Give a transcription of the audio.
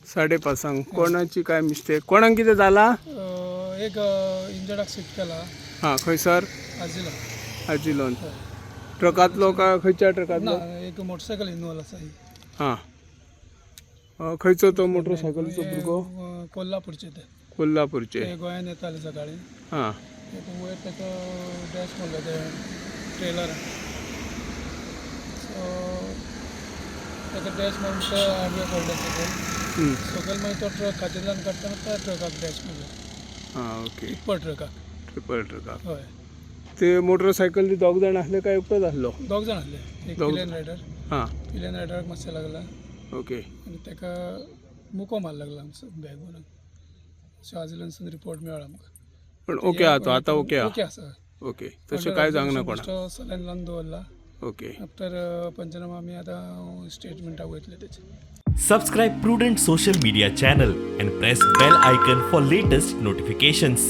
साडे पांचांक. कोणाची काय मिस्टेक, कोणाक कितें जाला? एक इंजर्डाक शिफ्ट केला. हां, खंयसर? आजिलो. आजिलोन. ट्रकांतलो काय खंयच्या ना. ट्रकांतलो? एक मोटरसायकल इन्वॉल्व आसा ही. हां, खंयचो तो मोटरसायकलीचो भुरगो? कोल्हापूरचे ते. कोल्हापूरचे. ते गोंयान येताले सकाळी. एक वयर ताका डॅश मारलो ते ट्रेलरान. सो ताका डॅश मारून ते आडवे पडले सकयल. सकयल मागीर तो ट्रक खाटींतल्यान काडटना त्या ट्रकाक डॅश मारलो. हां ओके टिप्पर ट्रकाक. ट्रिपल ट्रकाक. हय. ते मोटरसायकली दोग जाण आसले काय एकटोच आसलो? दोग जाण आसले, एक दोग. Pillion rider. पिलियन रायडराक मातशें लागला आनी ताका मुको मार लागला आमचो बॅकबोनाक. सो आजिलोनसून रिपोर्ट मेळ्ळो आमकां. पण ओके आहा तो आतां? ओके ओके आहा? आसा. ओके, तशें कांय जावंक ना कोणाक? सलायन लावन दवरला. आफ्टर पंचनामा आमी आतां स्टेटमेंटाक वयतले तेचे. Subscribe Prudent Social Media channel and press bell icon for latest notifications.